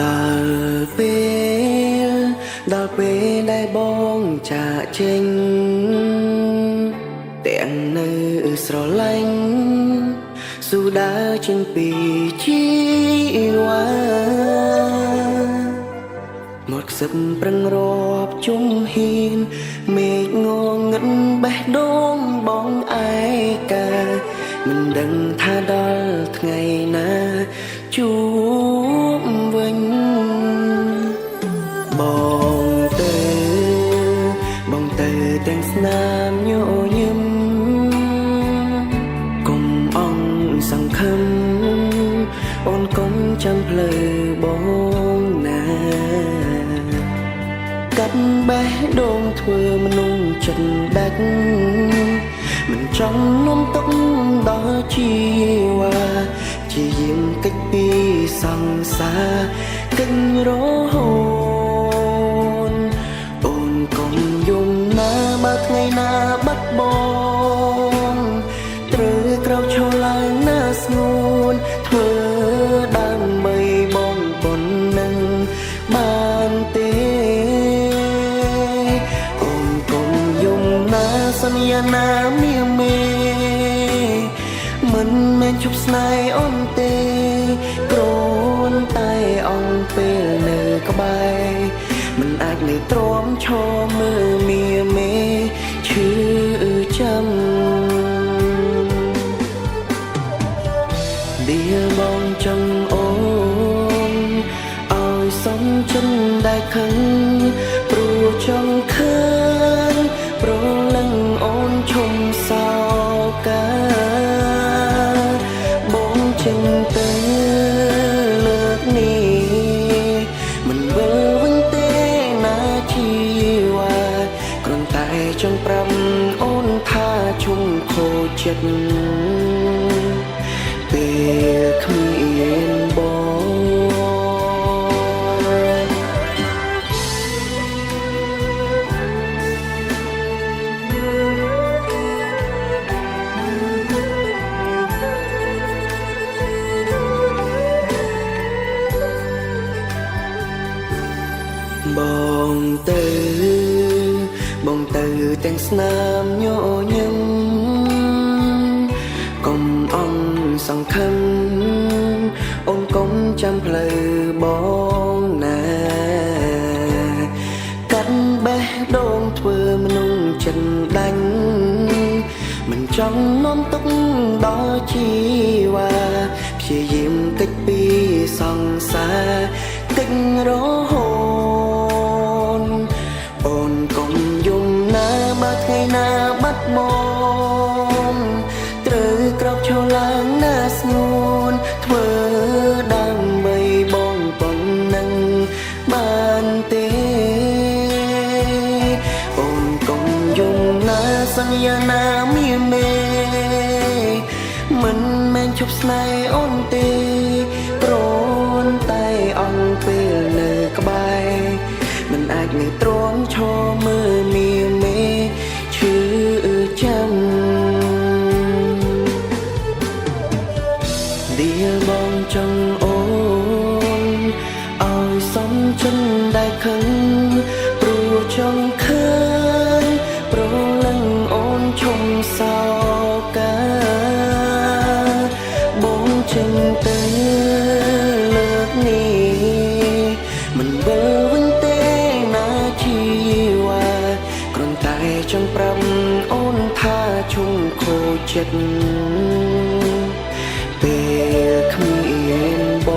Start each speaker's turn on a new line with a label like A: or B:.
A: ដល់ពេលដល់ពេលដែលបងចាកចេញទាំងនៅស្រឡាញ់ស៊ូដើរចេញពីជីវ៉ាមកខ្សឹបប្រឹងរាប់ជុំហ៊ានមេឃងងឹតបេះដូងបងឯកាមិនដឹងថាដល់ថ្ងៃណាជួបវិញ បងទៅបងទៅទាំងស្នាមញញឹមកុំអងសង្ឃឹមអូនកុំចាំផ្លូវបងណាកាត់បេះដូងធ្វើមនុស្សចិត្តដាច់មិនចង់នាំទុកដល់ជីវ៉ាជាយាមកិច្ចពីសង្សារកិច្ចរហូតអូនកុំយំណាបើថ្ងៃណាបាត់បងត្រូវក្រោកឈរឡើងណាស្ងួនធ្វើដើម្បីបងប៉ុណ្ណឹងបានទេអូនកុំយំណាសន្យាណាមីមេមិនមែនជប់ស្នេហ៍អូនទេគ្រាន់តែអង្គពេលនៅក្បែរមិនអាចនៅទ្រាំឈរមើលមីមេឈឺចាំ ដៀលបងចង់អូនឲ្យសំចិនដែលខឹងព្រោះចង់ឃើញប្រលឹងអូនឈុំសោកាបងចេញទៅលើកនេះមិនវិលវិញទេណាជីវ៉ាគ្រាន់តែចង់ប្រាប់អូនថាឈុំខូចចិត្ត ពេលគ្មានបងបងទៅបងទៅទាំងស្នាមញញឹមកុំអងសង្ឃឹមអូនកុំចាំផ្លូវបងណាកាត់បេះដូងធ្វើមនុស្សចិនដាញ់មិនចង់នាំទុកដល់ជីវ៉ាព្យាយាមកិច្ចពីសង្សារកិច្ចរហូតអូនកុំយំណាបើថ្ងៃណាបាត់បងត្រូវក្រោកឈរឡើងណាស្ងួនធ្វើដើម្បីបងប៉ុណ្ណឹងបានទេអូនកុំយំណាសន្យាណាមីមេមិនមែនជប់ស្នេហ៍អូនទេគ្រាន់តែអង្គពេលនៅក្បែរមិនអាចនៅទ្រាំឈរមើលមីមេឈឺចាំ ដៀលបងចង់អូនឲ្យសំចិនដែលខឹងព្រោះចង់ឃើញប្រលឹងអូនឈុំសោកាបងចេញទៅលើកនេះមិនវិលវិញទេណាជីវ៉ាគ្រាន់តែចង់ប្រាប់អូនថាឈុំខូចចិត្ត ពេលគ្មានប